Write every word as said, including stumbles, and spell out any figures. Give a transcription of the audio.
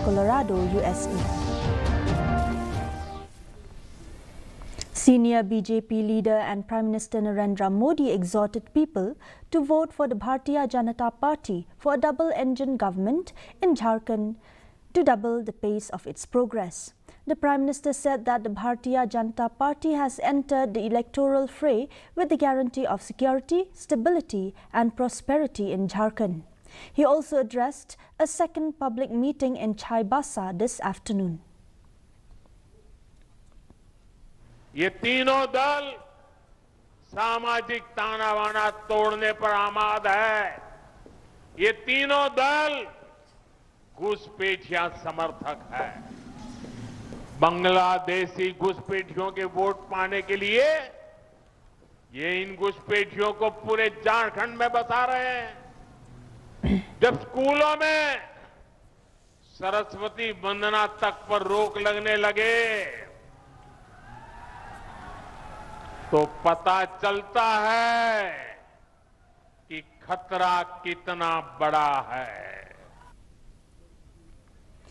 Colorado, U S A. Senior B J P leader and Prime Minister Narendra Modi exhorted people to vote for the Bharatiya Janata Party for a double engine government in Jharkhand to double the pace of its progress. The Prime Minister said that the Bharatiya Janata Party has entered the electoral fray with the guarantee of security, stability, and prosperity in Jharkhand. He also addressed a second public meeting in Chaibasa this afternoon. ये तीनों दल सामाजिक ताना बाना तोड़ने पर आमाद है। ये तीनों दल घुसपैठिया समर्थक है। बांग्लादेशी घुसपैठियों के वोट पाने के लिए ये इन घुसपैठियों को पूरे झारखंड में बसा रहे हैं। जब स्कूलों में सरस्वती वंदना तक पर रोक लगने लगे तो पता चलता है कि खतरा कितना बड़ा है।